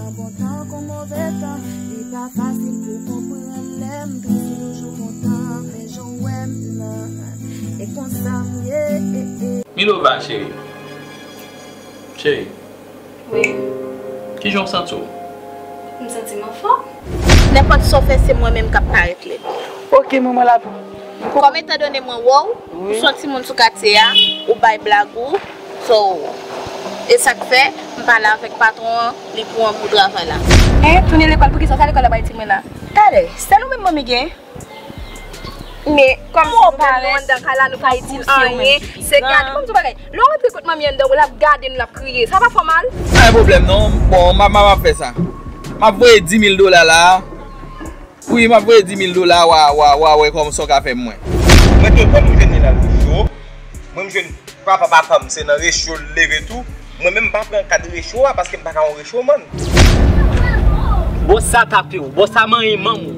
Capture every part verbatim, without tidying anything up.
Bon tan kon move tan, li pa fasil pou konprann lè m tris, m toujou kontan, men jan w wè m nan, e konsa m ye. Milova, cheri. Cheri. Wi. Kijan w santi w? M santi m anfòm. Nenpòt sa w fè, se mwen menm k ap parèt lèd. Ok, manman la. Kòm etandone mwen wè w, ou se yon timoun sou katye a, ou bay blag ou, so, e sa k fè, m pale avèk patwon an, li pran gou travay la. Hein, tounen lekòl, poukisa w sa lekòl la bay timoun la? Talè, sèl ou menm manmi gen? Men kòm si nou menm nou anndan kay la, nou pa itil anyen. Se gade, kòm si w pa gade. Lè w rantre kot manmi anndan, w l ap gade n, l ap kriye. Sa pa fè w mal? Pa gen pwoblèm non. Bon, m ap, m ap fè sa. M ap voye dis mil dola la. Wi, m ap voye dis mil dola, w a, w a, w a wè kòman sa w ka fè mwen. Mwen tou, mwen m jwenn li nan recho. Mwen m jwenn papa, papa m, se nan recho l leve tou. Mwen menm m pa pran kad recho a paske m pa ka yon recho man. Bòs sa tape w, bòs sa manyen manm ou.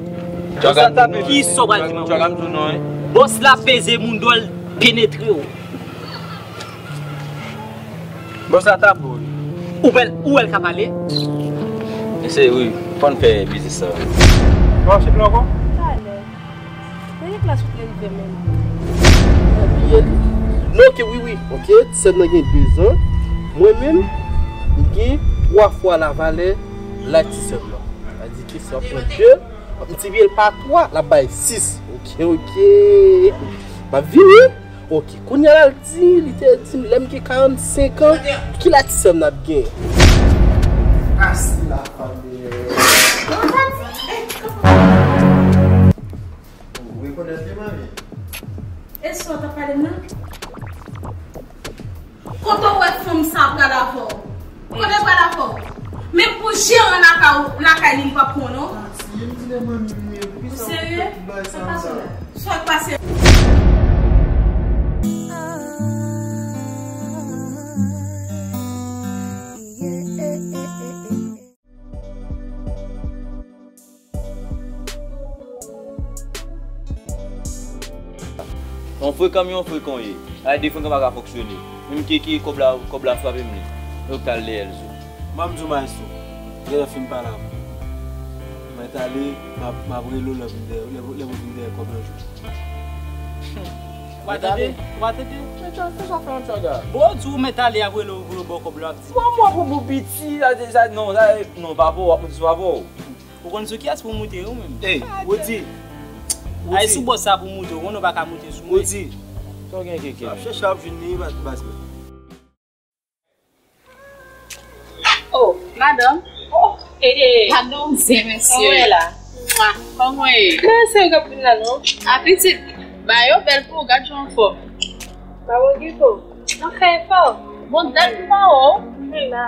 Bòs sa tape w. Ki sa w pral di manman? Bòs la peze moun dòl penetre w. Bòs la tape w. Ou wè l, ou wè l ka pale? Mesye, wi, fò n fè biznis sa. Ou ap sot la ankò? Talè. Dènye klas ou te rive menm. Bliye li. Non, ok, wi, wi. Ok, ti sè m nan gen de zan. Mwen menm, m gen twa fwa lavalè laj ti sè m nan. Sa di ke si w ap pran de, w ap miltipliye l pa twa, l ap bay sis. Ok, ok. M ap vini. Ok, kounye a la l di, li te di m, lè m gen karannsenk an, ki laj ti sè m n ap gen? Asi la fanmi. Ou rekonèt li, manmi? E sa w t ap pale m nan? Kote w wè fanm sa pral avè w? Kote l pral avè w? Menm pou jeran lakay ou, lakay li, li p ap pran w non. Ou serye? Sa k pase la? Sa k pase? Yon frekan m, yon frekan w ye. Ay, de frekan pa ka fonksyone. Menm ki, ki kòb la, kòb la frape m li. Lòpital de Elzo. Ban m di w maestro, genlè fin pale avè w. Mwen t ale, m ap, m ap rele w lè w vin dèyè, lè, lè w vin dèyè kòb nan jou. Ou pa tande? Ou pa tande? Men sa, sa, sa fè yon tchaga. Bon, w di w mèt ale, y ap rele w, rele w ba w kòb la, w ap di. Bon, mwen pou pou piti, sa, sa, non, sa, non, pa pou w, w ap moute sou pa pou w. Ou konn sou kiyès pou w moute, ou menm? Ey, Woody. Ay, sou bòs sa pou w moute, ou konnen w pa ka moute sou mwen. Woody. Sa w gen kenken? Chèche ap jwenn li, baz mwen. Oh, madanm. Oh, eh, eh. Padon, zen, mesye. Kòman w ye la? Mwa, kòman w ye? Mèsi, w k ap vin la, non? A, pitit, ba yo bèl pou w, gad jan w anfòm. Ba yo gito. Nan fè efò. Bon, dat m pa wè w. Mwen la.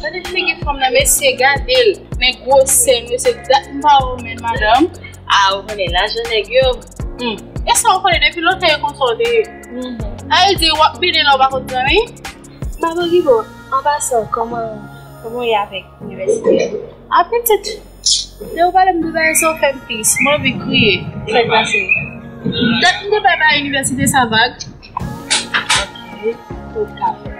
Gade figi fanm nan, mesye, gade l. Men gwosè, mesye, dat m pa wè w, men madanm. A, ou konnen lajan nèg yo. Hmm. E sa ou konnen depi lontan e konsa w te ye. Mhm. A, e di w ap bine la, ou pa konn zanmi? Babo Gibo, an pasan, kòman, kòman w ye avèk inivèsite a? A, pitit, lè ou pale m de bagay sa, ou fè m tris, m anvi kriye. Sa k pase? Dat m te bay ba inivèsite sa vag. Ok, ou ka fè.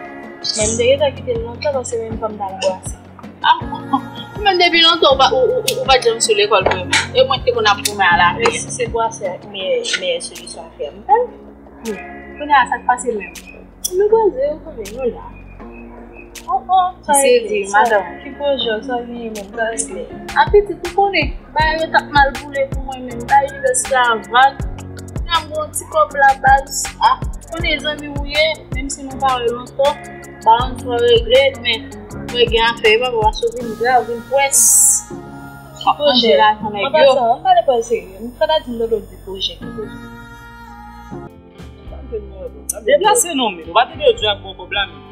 Men m te gentan kite l lontan, paske menm pa m t al anbrase. A, ou menm depi lontan ou pa, ou, ou, ou pa t janm sou lekòl vrèman. E mwen ki te konn ap goumen a lavi a. Men si se pou aswè, meyè, meyè solisyon a fè m fè l. Hmm. Kounye a sa k pase menm? Nou poze yo kanmenm, nou la. Oh, oh, sa se di, madanm. Ki pwojè w, sa w genyen menm, sa regle? A pitit, ou konnen, bagay yo t ap mal boule pou mwen menm. Bagay inivèsite a vag. N ap gen yon ti kòb la baz. A, konnen zanmi w ye, menm si nou pa wè lontan. Ba yon ti regle, men mwen gen afè, papa, w ap sot vin grav, vin pwès. Ki pwojè? An pasan, an pale pale serye. M fè la di m tande w di pwojè. Ki pwojè? Deplase non, men. Ou pa tande yo di w ap bon kòb la, men.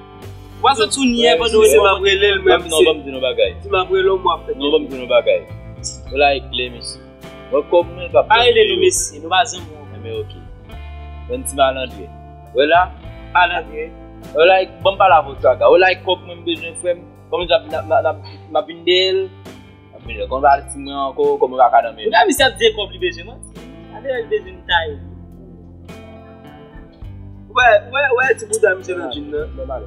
Ou pa santi w nyè pandan w... Si m ap rele l, mwen, non, ban m di nou bagay. Si m ap rele w, m ap fè. Non, ban m di nou bagay. Ou la e klè, mesye. Mwen kòb mwen pa... Pa rele nou mesye, nou pa zanmi. Enben, ok. Bann ti malandren. Wè la, malandren. Wè la, ban m pale avè w, tchaga. Wè la, kòb mwen m bezwen, frè m. Kòm m ap, m ap, m ap, m ap vin dèyè l. M ap vin dèyè l. Kòm m pa al ti mwen ankò, kòm mwen pa ka nan men. Ou ta misye ap di kòb li bezwen, manti. Gade lè l bezwen m taye. Wè, wè, wè, ti bouda misye nan djin nan.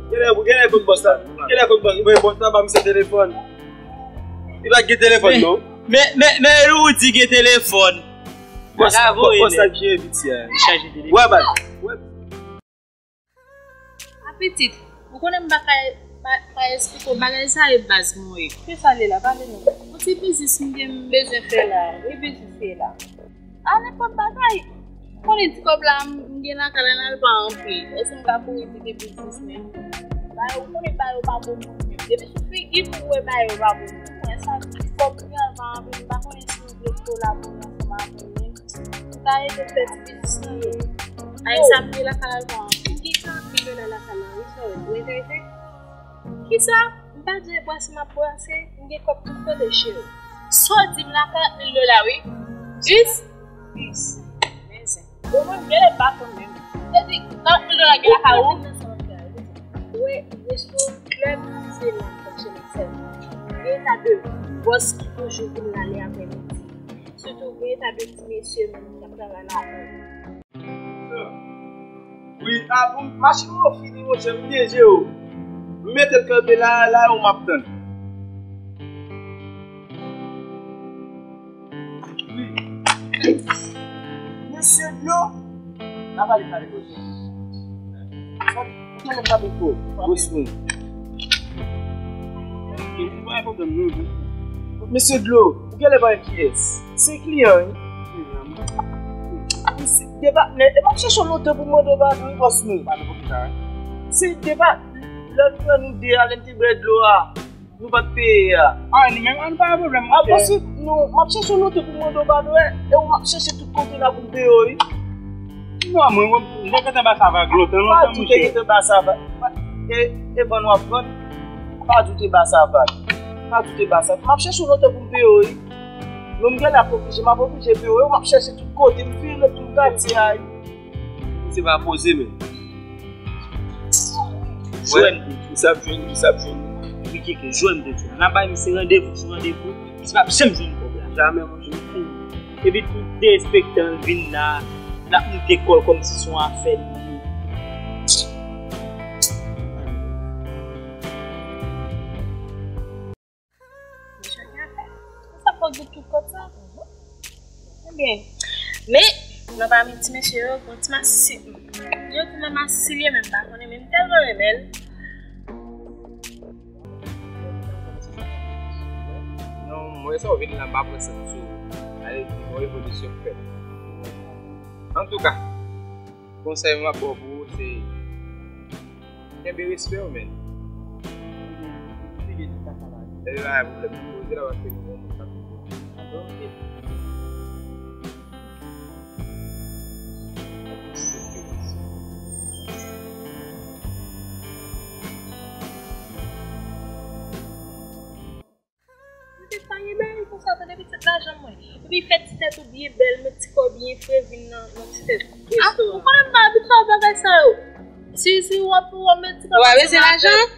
Genlè, genlè kot bòs la. Genlè kot bòs, wè, bòs la ba misye telefòn. Li pa gen telefòn, non. Men, men, men Rudy gen telefòn. Bòs, bòs la k jere piti a. Li chaje telefòn. Wè, baz. Wè. A pitit, ou konnen m pa ka, pa, pa esplike w bagay sa e baz mwen ye. Kisa l ye la? Pale non. Yon ti biznis m gen m bezwen fè la. Ki biznis w ye la? A nenpòt bagay. Ou konnen ti kòb la m gen lakay la, n al pa anpil. Èske m ka kouri di ke biznis menm? Ba yo, ou konnen ba yo pa bon moun menm. Depi sou figi m ou wè ba yo pa bon moun. Mwen sa ti kòb m gen al pa anpil, m pa konnen si ou vle kolabore ansanm avè m menm. M ta ede fè ti biznis nan yo. Ay, sa m gen lakay la, m gen karant mil dola lakay la, wi, frè, ou enterese? Kisa? M pa di brase m ap brase, m gen kòb tout kote, cheri. Sa w di m la, karant mil dola, wi. Jis? Jis. Men zen. Bon, mwen, m gen lè pa konn menm. Se di, karant mil dola gen lakay ou? Wi, resto, klèb, se la, fòksyone sèlman. Gen eta de bòs ki toujou vin la lè aprèmidi. Sitou gen eta de ti mesye menm k ap travay la. Wi, a, pou machin mwen fini, monchè, m deje yo. M mete l kanpe la, la, yo m ap tann. Wi. Mesye Dlo, n a pale kare, monchè. Ou genlè pa mikwo, gwo swing. Mesye Dlo, ou genlè pa wè kiyès. Se kliyan, wi. Wi, se de patnè. E m ap chèche w lontan pou m mande w padon, wi, bòs nou. Padon pou kisa, wi? Se de pa-, lè nou pran nou de a, lè n te bwè dlo a. Nou pa t peye a. A, nou menm, a, nou pa gen pwoblèm, monchè. A, paske nou, m ap chèche w lontan pou m mande w padon, e, e ou m ap chèche tout kote la pou m peye w, wi. Non, mwen, mwen, m te gentan ba sa vag lontan, lontan, monchè. Pa di w te gentan ba sa vag. E, e bann w ap vann, pa di w te ba sa vag. Pa di w te ba sa. M ap chèche w lontan pou m peye w, wi. Non, m genlè ap oblije, m ap oblije peye w, e ou m ap chèche tout kote, m file tout katye a, wi. Se pa poze, men. Jwè m te di w. Kisa ap jwenn, kisa ap jwenn. Wi, Keke, jwè m te di w. N ap bay misye randevou sou randevou, misye p ap janm jwenn kòb la. Jamè, monchè. Epi tout derespektan l vin la, l ap moute kò l kòmsi se yon afè li ye. Sa fòk di tout kòb sa. Ebyen, men, nan pami ti mesye yo, gon ti masisi. Yo di mwen masisi li ye, men m pa konnen, men m tèlman renmen l. Non, mwen sa w vin la, m pa pran sant sou. Ale di, yon revolisyon fèt. Antouka, konsèy mwen ap ba w pou ou, se kenbe respè w, men. Lè yo pa gen pwoblèm, nou poze la paske nou gon moun k ap koute. Mwen te pa gen bagay konsa, tande pitit lajan mwen. Epi fè ti tèt ou byen bèl, met ti kò byen fre, vin nan, nan ti tèt restoran. Ou konnen m pa abitye a bagay sa yo. Si, si w ap, w ap met ti kò nan lajan.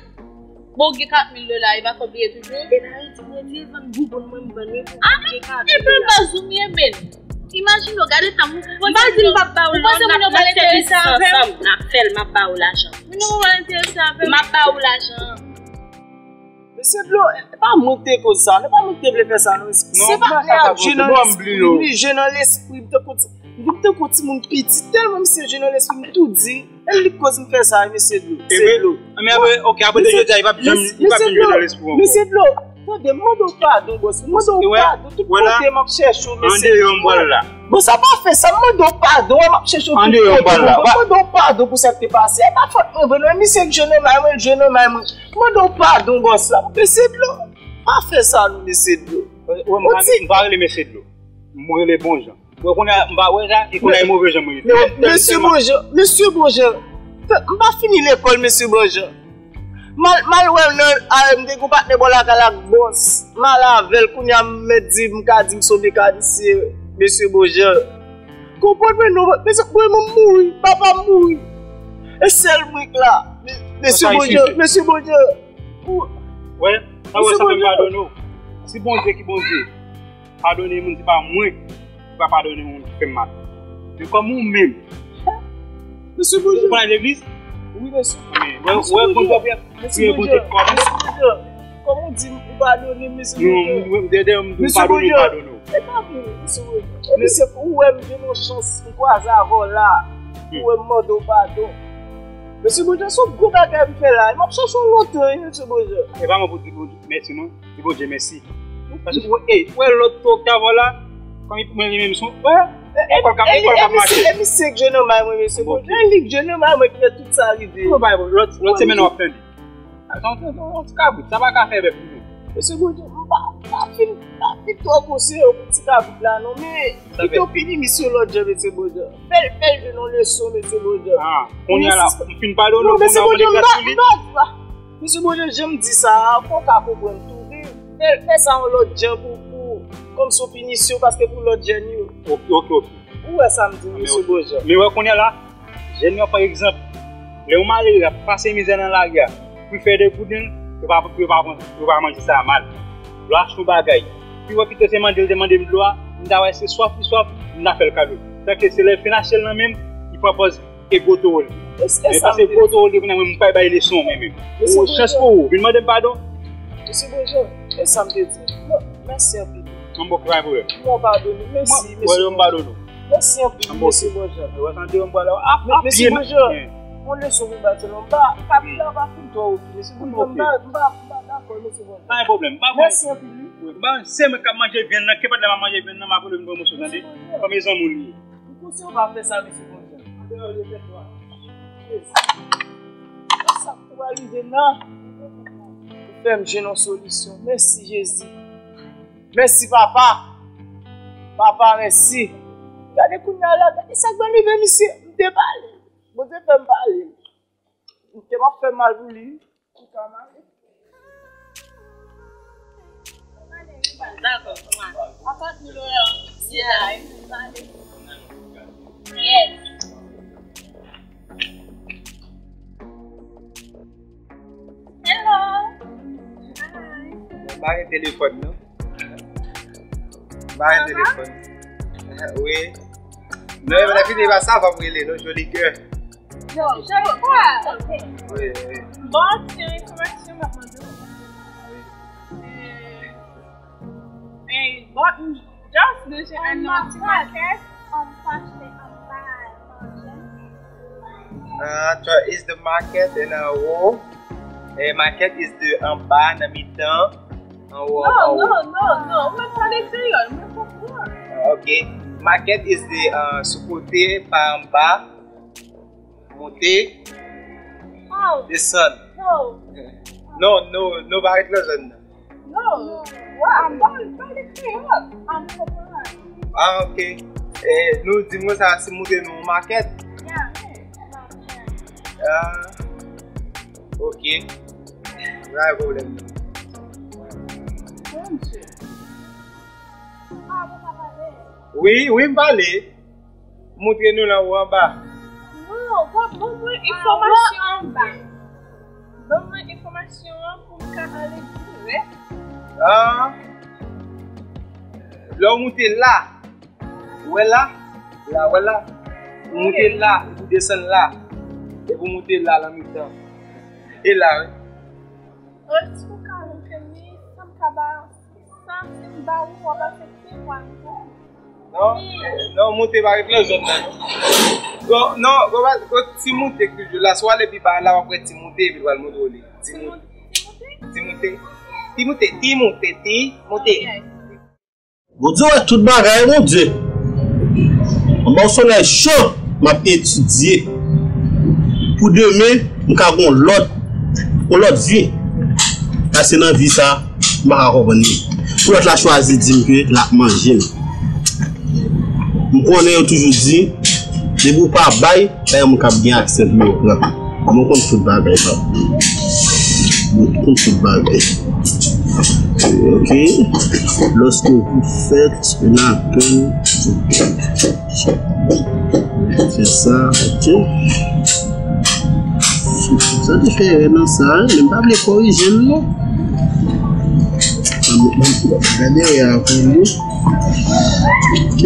Bon, gen kat mil dola, e pa kòb li ye toujou? E la, yo di, mwen di, vann boubon mwen, m vann yo pou gen kat mil dola. Epi baz ou m ye, men. Imajine w, gade tan, m pa di m p ap ba w l non, n ap fè biznis ansanm, n ap fè l, m ap ba w lajan. Moun yo pa enterese avè m. M ap ba w lajan. Mesye Dlo, e pa mwen ki te koz sa, non, e pa mwen ki te vle fè sa, non. Se patnè a k jwe nan lespri m, li jwe nan lespri m, tankou ti, m vin tankou timoun piti, tèlman misye jwe nan lespri m, m tou di, e li k koz m fè sa, mesye Dlo, se Dlo. Men apre, ok, apre de jodi a, li p ap janm, li p ap janm jwe nan lespri w ankò. Mesye Dlo, tande, m mande w padon, bòs, m mande w padon, tout kote m ap chèche w, mesye Dlo. Andeyò m pral la. Bon, sa pa fè sa, m mande w padon, m ap chèche w tout kote. Andeyò m pral la. M mande w padon pou sa k te pase. E pa fòt mwen vre non, e misye k jwe nan may mwen, l jwe nan may mwen. Mande w padon, bòs la. Mesye Dlo, pa fè sa non, mesye Dlo. Wè, m pa, m pa rele mesye Dlo. M rele Bonjan. Wè, kounye a, m pa wè sa, e kounye a, e move jan m rele. Mesye Bonjan, mesye Bonjan. M pa fini lekòl, mesye Bonjan. M al, m al wè l nan, a, m te gon patnè bò lakay la ak bòs. M al avè l, kounye a, m mèt di, m ka di m se yon mekanisyen, mesye Bonjan. Konprann mwen non, mesye, mwen, mwen mouri, papa m mouri. E sèl mwen k la, mesye Bonjan, mesye Bonjan. Wè, sa wè sa fè m padone w. Si Bondye ki Bondye padone moun, se pa mwen ki pa padone moun ki fè m mal. Men kòm ou menm, mesye Bondye, ou pral legliz? Wi, mesye. Wè, wè, Bondye, priye Bondye kòm ou. Kòm ou di, ou Padone m, mesye Bondye. Non, m, m, dèdè, m, m padone w, m padone w. E pa vre, mesye Bondye. E mesye, ou wè m jwenn yon chans, m kwaze avè w la. Ou wè m mande w padon. Mesye Bondye, se yon gwo bagay m fè la. M ap chache w lontan, wi, mesye Bondye. E pa mwen pou di Bondye mèsi, non. Di Bondye mèsi. Paske ou, ey, ou wè lòt tou k t avè w la, kòm mwen li menm son, wè, e kò l k ap, e kò l k ap mache. E misye k jwenn nan may mwen, mesye Bondye. E li k jwenn nan may mwen ki fè tout sa rive. Lòt, lòt semèn w ap tande. Sa yon, yon, yon ti kabrit, sa pa ka fè bèf pou nou. Mesye Bondye, m pa, m pa fin, m pa fin twò konseye w pou ti kabrit la non, men kite w pini misye lòt jan, mesye Bondye. Fè l, fè l jwenn yon leson, mesye Bondye. Ah, kounye a la, m fin padone w, kounye a w mande gras sou li. Mesye Bondye, jan m di sa a, fò w ka konprann tou, wi. Fè, fè sa yon lòt jan pou, pou, kòm se yon pinisyon, paske pou lòt jèn yo. Ok, ok, ok. Ou wè sa m di, mesye Bondye. Men wè kounye a la, jèn yo pran egzanp. Lè yon malere ap pase mizè nan lari a, pou l fè de gouden, yo pa, yo pa pran, yo pa manje sa a mal. Lè w achte yon bagay, pi wè pito se mande l te mande m dlo a, m ta wè se swaf li swaf, m ta fè l kado. Tanke se lè l fin achte l nan men m, li pran pòz e gwo towo l. Men paske gwo towo l te kounye a, mwen m pa bay leson mwen menm. Chans pou ou, vin mande m padon. Mesye Bondye, e sa m te di. Non, mèsi anpil. Mwen bon, pa gen pwoblèm. Mwen padone. Mèsi, mesye Bondye. Mèsi anpil, mesye Bondye. Mesye Bondye, yon leson pou m ba tèlman. M pa, kabrit la pa fin twò ok. Mesye Bondye, m pa, m pa, m pa dakò, mesye Bondye. Pa gen pwoblèm. Mèsi anpil, wi. Wi, m pa, se mwen k ap manje vyann nan, kenpòt lè m ap manje vyann nan, m ap rele m pran moso, tande. Kòm e zanmi w li ye. M konseye w pa fè sa, mesye Bondye. Andeyò repètwa. Sa k pral rive nan. Ou fè m jwenn yon solisyon. Mèsi, Jezi. Mèsi, papa. Papa, mèsi. Gade kounye a la, gade sa k pral rive, misye. M te pale. Bondye fè m pale. M te m ap fè mal pou li. Ou ka mare. Dakò, kòman? Ankò nou yo, yeah. Yes. Hello. Hi. Mwen pa gen telefòn, non. Mwen pa gen telefòn. Wi. Non, e pa sa, fò m rele, non, joli kè. Yo, joli kè. Wi, wi. Bon, se yon enfòmasyon m ap mande w. Eh, eh, bon, just bezwen al nan ti makèt. An pa achte anba manje. Uh, so is the market in a row? Eh, market is the anba, nan mitan, anwo, anwo. No, no, no, no. Mwen pale kreyòl, mwen konprann. Ah, ok. Market is the, uh, sou kote, pa anba. Monte, desann. No, no, no, pa ret nan zòn nan. No, wa, m pa, m pale kreyòl. Ah, ok. Eh, nou di mwen sa, si moute nou makèt. Ah, ok. Pa gen pwoblèm. Wi, wi, m pale. Montre nou la ou anba. Non, ban, ban mwen enfòmasyon an. Ban mwen enfòmasyon an pou m ka ale dirèk. Ah. Lè w moute la, ou wè la, la, ou wè la. Ou moute la, epi w desann la. Epi w moute la, nan mitan. E la, wi. Èske w ka montre m li, sa m ka ba, sa si m ba ou, w ap aksepte pou al pou ou? Non, non, moute pa ret nan zòn nan, non. Bon, non, bon, bon, bon, ti moute ki toujou la. Si w ale pi ba la, w ap wè ti moute, epi l pral montre w li. Ti moute. Ti moute. Ti moute, ti moute, ti moute. Bondye wè tout bagay, Bondye. Anba yon solèy cho, m ap etidye. Pou demen, m ka gon lòt, yon lòt vi. Paske nan vi sa, m pa ka konprann li. Pou lòt la chwazi di m ke l ap manje m. M konnen yo toujou di, depi w pa bay, pa gen moun k ap gen aksè pou yo pran. Mwen konn tout bagay, papa. Mwen konn tout bagay. Ok. Lorsque vous faites une appel, fè sa, ok. Sa te fè erè nan sa, men m pa vle korije l, non. Gade erè a pou nou. Ok.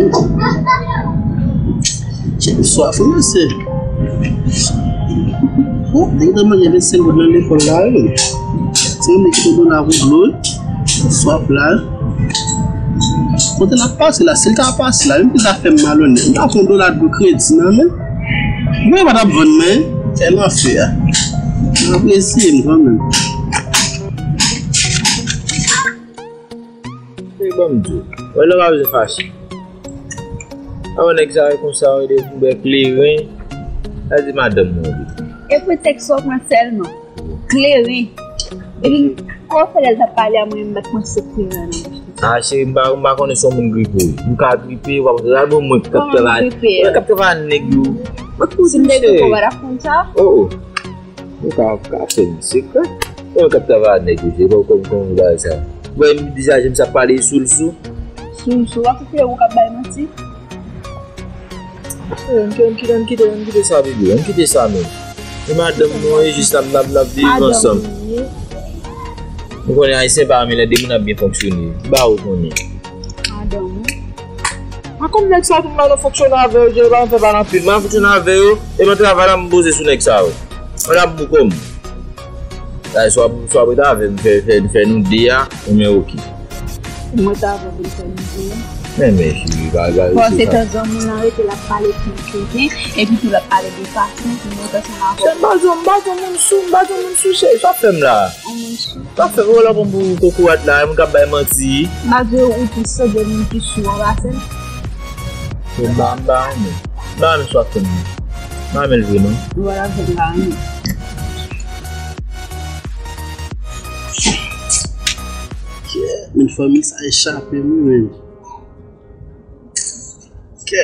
Swaf, mesye. Oh, nèg nan manje vennsenk goud nan lekòl la, wi. Se yon nèg ki te done avèk dlo, wi. Swaf la. Kote l ap pase la, si l ta pase la, menm si sa fè m malonèt, m ta pran dola dlo kredi nan men. Mwen pa t ap vann mwen, e lanfè a. M apresye m kanmenm. Ey, ban m di w. Wè lè w pa bezwen fache. Avan nèg sa yo konsa, yo de pou bè kleren. Sa di madanm mwen li. E pretèks w pran sèlman. Kleren. Epi, kò fè lè l t ap pale a mwen, m mèt pran sèt kleren nan bouch li. Ah, cheri, m pa, m pa konnen si yon moun gripe w ye. M ka gripe, w ap gade mwen k ap travay. Kòman m gripe? Mwen k ap travay ak nèg yo. Mwen koze. Si m te gripe, w pa t ap konn sa? Oh, oh. Ou ka, ou ka fè m sekrè. Mwen k ap travay ak nèg yo, se pa kòm, kòm bagay sa. Mwen, m deja, jan m sa pale sou l sou. Sou l sou, w ap fè ou k ap bay manti. Eh, ann kite, ann kite, ann kite sa, bebe. Ann kite sa, men. E madanm mwen, e jis ap, n ap, n ap viv ansanm. Madanm mwen, ye. Nou konnen Ayisyen pa renmen lè de moun ap byen fonksyone. Ba ou konnen. Madanm mwen. A kòm nèg sa tou, m pa nan fonksyone avè yo, je pa nan fè pale anpil. M pa nan fonksyone avè yo, e nan travay la, m poze sou nèg sa yo. Mwen ap bou kò m. Ay, swa, swa pou ta avè m fè, fè, fè nou de a, ou men oke. Mwen ta avè m fè nou de a. Men, men, cheri, pa, pa, fò se tan zanmi w lan rete l ap pale de kreten, epi tou l ap pale de fason pou mwen fè sa avè w. M pa di w, m pa di w moun sou, m pa di w moun sou, cheri, sa fè m la. Yon moun sou. Sa fè m, wè la pou m pou kokorat la, moun k ap bay manti. M pa di w ou plis sanble moun ki sou an pase m. M pa, m pa renmen. M pa renmen sa fè m. M pa renmen l vre non. Wè la fè m pa renmen. Kè, men fanmi sa echape m wi, men. Kè,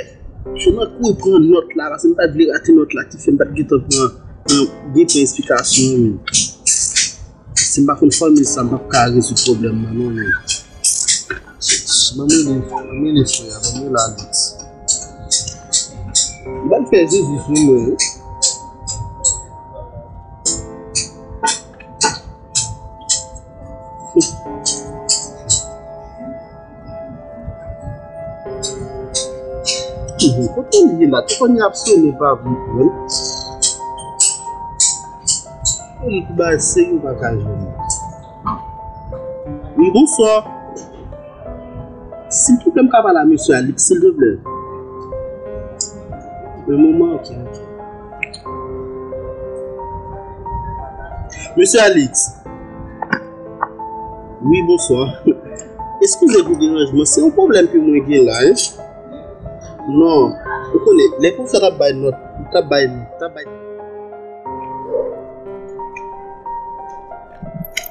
se nan kouri pran nòt la, paske m pa t vle rate nòt la ki fè m pa t gentan pran, pran, byen pran esplikasyon an, men. Si m pa konn fòmil sa, m p ap ka rezoud pwoblèm nan, non, men. Ban m rele, ban m rele frè a, ban m rele Alex. M pral fè Jezi sou mwen, wi. Kote l ye la? Telefòn li ap sonnen pa vle pran. Li pou bay serye pa ka jwenn. Wi, bonswa. Silvouplè, m ka pale a mesye Alex, silvouplè? Un moment, ok, ok. Mesye Alex. Wi, bonswa. Eskize pou deranjman. Se yon pwoblèm ke mwen gen la, en. Non. Ou konnen, lè pwofesè t ap bay nòt, t ap bay, t ap bay.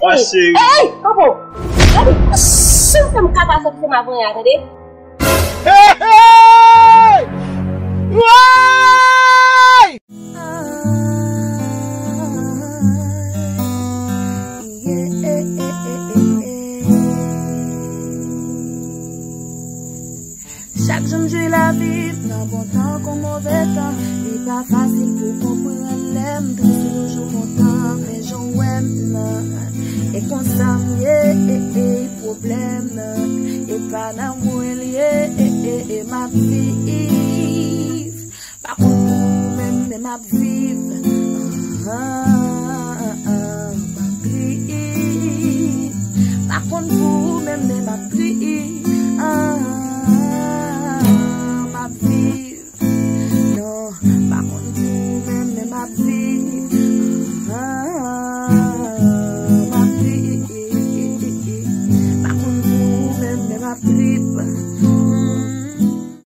Wa cheri. Ey, ey, kanpe w. Gade, si w fè m kaka sòt se m avanyè a, tande? Hey, hey! Woy! Chak jou m jwi lavi m nan bon tan kon move tan. Li pa fasil pou konprann lè m tris, li toujou kontan, men jan w wè m nan. E konsa m ye, e, e, pwoblèm nan. E pa nan mwen l ye, e, e, e, m ap viv. Pa konn pou ou menm, men m ap viv. Ah, ah, ah, m ap viv. Pa konn pou ou menm, men m ap viv.